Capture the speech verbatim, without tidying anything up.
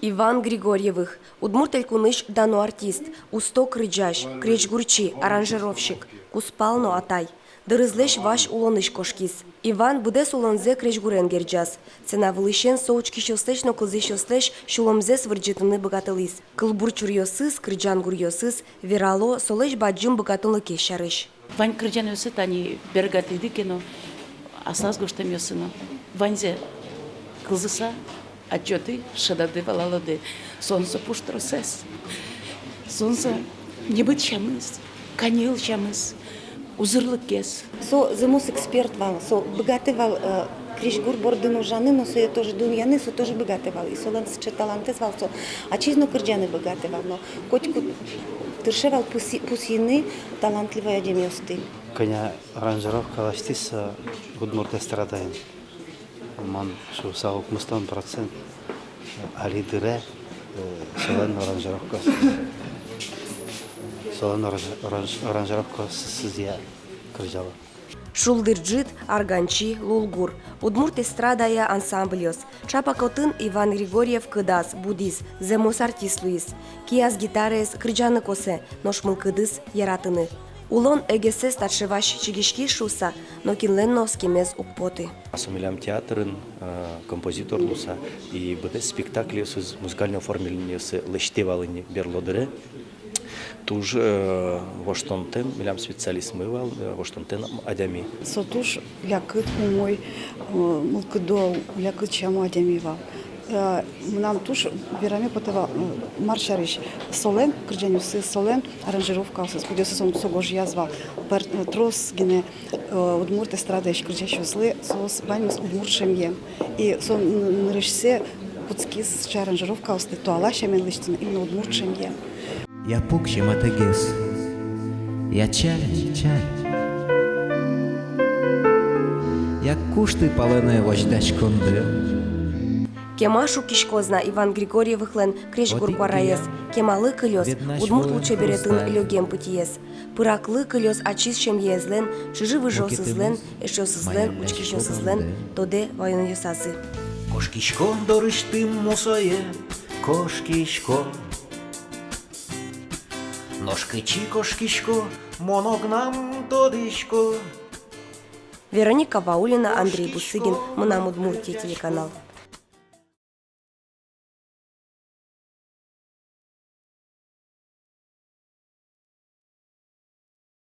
Иван Григорьевых, Удмурт Элькунысь дано артист, усто кырӟась, крезьгурчи, аранжировщик, кузпал но атай. Дырызлэсь вазь улонысь кошкиз. Иван быдэс улонзэ крезьгурен герӟаз. Сцена вылысен со учкисьёслэсь но кылзӥсьёслэсь сюлэмзэс вырӟытыны быгатылӥз. Кылбур чуръёсыз, кырӟан гуръёсыз верало солэсь бадӟым быгатонлыкез сярысь. Вань кырӟанъёсы тани бергатӥды ке но, аслаз гожтэмъёсы но, ваньзэ кылзыса, адӟоды, шӧдоды, валалоды. Солэн со пуштросэз, солэн со небыт сямыз, каньыл сямыз, узырлыкез. Со зэмос эксперт вал, со быгатэ вал, э, крезьгур бордын ужаны, но сое тоже дунъяны, со тоже быгатэ вал. И солэн сыӵе талантэз вал, со ачиз но кырӟаны быгатэ вал, но котьку тырше вал пуси-, пусйыны талантливой адямиосты. Кӧня аранжировка лэсьтӥз, э, удмурт эстрадаын. Мон шуысал, укмыстон процент али дыре, э, солэн аранжировкаосыз. Солэн аранж-, аранж-, аранжировкаосызъя кырӟало. «Шулдыр ӝыт», «Арганчи», «Лулгур». Удмурт эстрадая ансамбльёс. Чапак отын Иван Григорьев кыдаз, будӥз, зэмос артист луиз. Кияз гитараез, кырӟаны косэ, нош мылкыдыз — яратыны. Улон эгесэз таӵе вазь чигиськиз шуыса, нокинлэн но оскемез уг поты. Со милям театрын, э, композитор луыса, и быдэс спектакльёсыз, музыкальной оформлениосыз лэсьтэ вал ини берло дыре. Туж, э, воштонтэм милям специалистмы вал, э, воштонтэм адями. Со туж лякыт, умой, э, мылкыдо, лякыт сямо адями вал. Э, мынам туж вераме потэ вал, э, мар сярысь: солэн кырӟанъёсыз, солэн аранжировкаосыз, кудъёссэ со, со гожъяз вал, пӧр-, э, трос гинэ, э, удмурт эстрадаысь кырӟасьёслы, соос ваньмыз удмурт сямъем. И со н-, нырысьсэ кутскиз сыӵе аранжировкаосты туала сямен лэсьтыны именно удмурт сямъем. Я пуксе матэгес, я чаль, чаль. Я кушты палэнэ возьдаськонды. Кема шуккиськоз на Иван Григорьевыхлэн крезьгур куараез. Кемалы кылёз удмурт лулчеберетын лёгем пытьыез. Пыраклы кылёз ачиз семьяезлэн, чыжы-выжыосызлэн, эшъёсызлэн, учкисьёсызлэн тодэ ваёнъёсазы. Кошкисько дорысьтым мусое, кошкисько. Нош кытчы кошкисько, мон огнам тодӥсько. Вероника Ваулина, Андрей Бусыгин, «Мынам Удмуртие» телеканал.